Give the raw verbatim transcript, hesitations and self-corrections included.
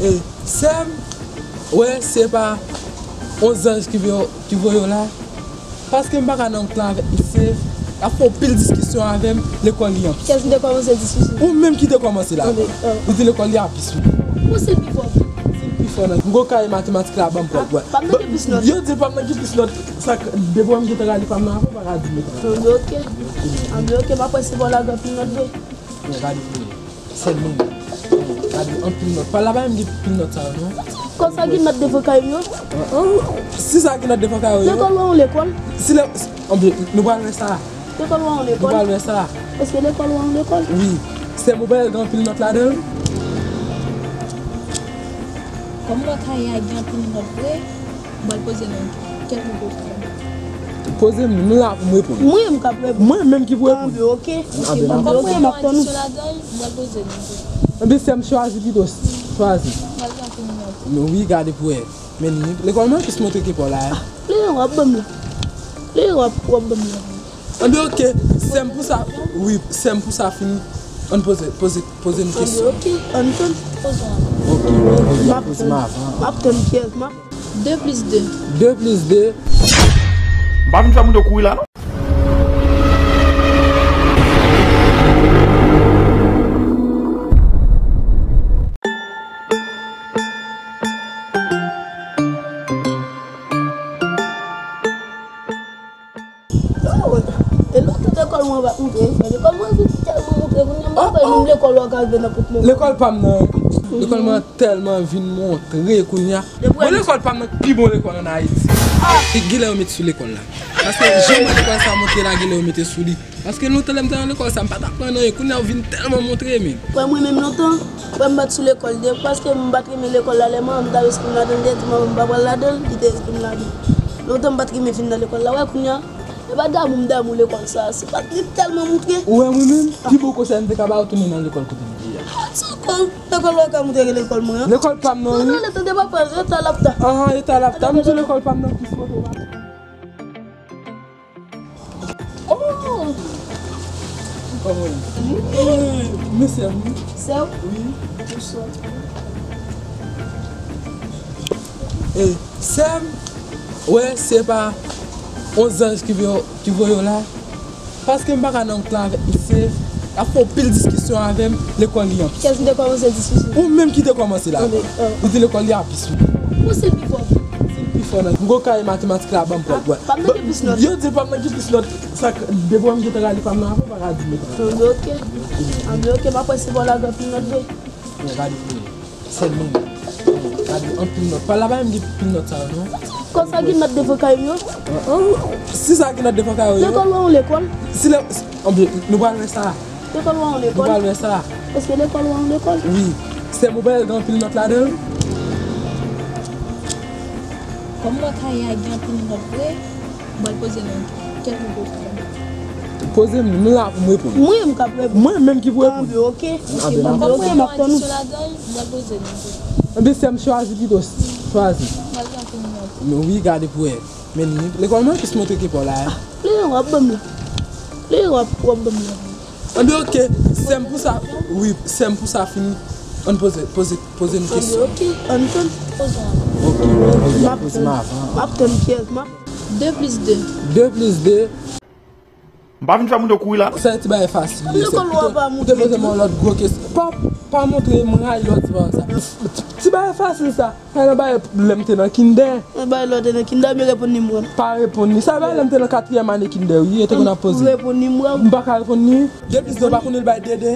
E, sè m, wè, se pa yon zanj ki voye, ki voye w la. Paske m pa ka nan yon klas avèk misye, l ap fè yon pil diskisyon avè m, lekòl li an pis. Kiyès ki te kòmanse diskisyon? Ou menm ki te kòmanse la. Anben, an. Ou di lekòl li an pis, wi. Ou si l pi fò? Si l pi fò nan, m go kare matematik la, ban m pwòp, wè. Pa m nan gen plis nòt. Yo di l pa m nan gen plis nòt. Sa k, depi w wè m gentan rale pa m nan avè w, ou pa ka di m nòt. Anben, oke. Anben, oke, m ap wè si w lage anpil nòt vre. Bon, gade pou mwen. Sèlman, gade anpil nòt. Pa la pa menm gen pil nòt sa yo, non. Kòm sa gen nòt devan kay m yo? An, an, si sa gen nòt devan kay yo, yo. Lekòl ou an lekòl? Si lè, anben, nou pral wè sa. Lekòl ou an lekòl? Nou pral wè sa. Èske lekòl ou an lekòl? Wi. Sèm ou pa gen anpil nòt ladan l? Kòm mwen kay a gen anpil nòt vre, m pral poze nou kèk kesyon. Poze m, nou la pou m reponn. Mwen menm k ap reponn. Mwen menm ki pou reponn. Anben, oke. Anben, m ap tann ou. Kòm mwen gen yon adisyon ladan l, m pral poze nou. Anben, sè m, chwazi pito, chwazi. M pral tann pou nou. Men wi, gade pou wè. Men li, lekòl mwen plis montre ke pa w la, hein. Li w ap ban m la. Li w ap, w ap ban m la. Anben, oke, sè m pou sa, wi, sè m pou sa fini. Ann poze, poze, poze nou kesyon. Anben, oke, ann tann. Poze w avan. Oke, m ap poze m avan. M ap tann kiyès, m ap. De plis de. De plis de. M pa vin fè moun yo kouri la, non. Yo, e lontan lekòl mwen pa t montre, lekòl mwen vin tèlman montre kounye a, m pa kwè menm lekòl ou a ka rive nan kot mwen. Lekòl pa m nan, lekòl mwen tèlman vin montre kounye a. Bon, lekòl pa m nan pi bon lekòl ann Ayiti. E genlè yo met sou lekòl la. Paske jan mwen lekòl sa montre la, genlè yo mete sou li. Paske lontan lè m te nan lekòl sa, m pa t aprann anyen. Kounye a yo vin tèlman montre, men. Frè mwen menm lontan, frè m pa t sou lekòl de, paske m pa t renmen lekòl la, lè manman m t ap enskri m ladan l, li te di manman m pa pral ladan l, li te enskri m ladan l. Lontan m pa t renmen vin nan lekòl la, wè kounye a, e pa damou m damou lekòl sa, se pa li tèlman montre. Ou wè mwen menm, pi bon konsèy m te ka ba w, tounen nan lekòl kote m te ye a. Lekòl ou a ka montre ke lekòl mwen an. Lekòl pa m nan, wi. Tande, tande papa, yo ta lapta. Ahan, yo ta lapta. M di lekòl pa m nan plis montre w pa. Oh! Kòman w ye? Eh, mesye, wi. Sè w? Wi. Bonswa. Eh, sè m, wè, se pa yon zanj ki voye, ki voye w la. Paske m pa ka nan yon klas avèk misye, l ap fè yon pil diskisyon avè m, lekòl li an pis. Kiyès ki te kòmanse diskisyon? Ou menm ki te kòmanse la. Anben, an. Ou di lekòl li an pis, wi. Ou si l pi fò? Si l pi fò nan, m go kare matematik la, ban m pwòp, wè. Pa m nan gen plis nòt. Yo di l pa m nan gen plis nòt. Sa k, depi w wè m gentan rale pa m nan avè w, ou pa ka di m nòt. Anben, oke. Anben, oke, m ap wè si w lage anpil nòt vre. Bon, gade pou mwen. Sèlman, gade anpil nòt. Pa la pa menm gen pil nòt sa yo, non. Kòm sa gen nòt devan kay m yo? An, an, si sa gen nòt devan kay yo, yo. Lekòl ou an lekòl? Si lè, anben, nou pral wè sa. Lekòl ou an lekòl? Nou pral wè sa. Èske lekòl ou an lekòl? Wi. Sè m, ou pa gen anpil nòt ladan l? Kòm mwen kay a gen anpil nòt vre, m pral poze nou kèk kesyon. Poze m, nou la pou m reponn. Mwen menm k ap reponn. Mwen menm ki pou reponn. Anben, oke. Anben, m ap tann ou. Kòm mwen gen yon adisyon ladan l, m pral poze nou. Anben, sè m, chwazi pito, chwazi. M pral tann pou nou. Men wi, gade pou wè. Men li, lekòl mwen plis montre ke pa w la, hein. Li w ap ban m la. Li w ap, w ap ban m la. Anben, oke, sè m pou sa, wi, sè m pou sa fini. Ann poze, poze, poze nou kesyon. Anben, oke, ann tann. Poze w avan. Oke, m ap poze m avan. M ap tann kiyès, m ap. De plis de. De plis de. M pa vin fè moun yo kouri la, non. Sa ti bagay fasil, li, sè. Lekòl ou a pa montre. Ou te poze m yon lòt gwo kesyon. Pa, pa montre m, rayi lòt ti bagay sa. Ti, ti bagay fasil sa. Sa nan bagay lè m te nan kindè. Nan bagay lè w te nan kindè, men reponn li m wè. Pa reponn li. Sa bagay lè m te nan katriyèm ane kindè, wi, yo te konn ap poze. Ou reponn li m wè. M pa ka reponn li. De plis de, w pa konnen l bay de de.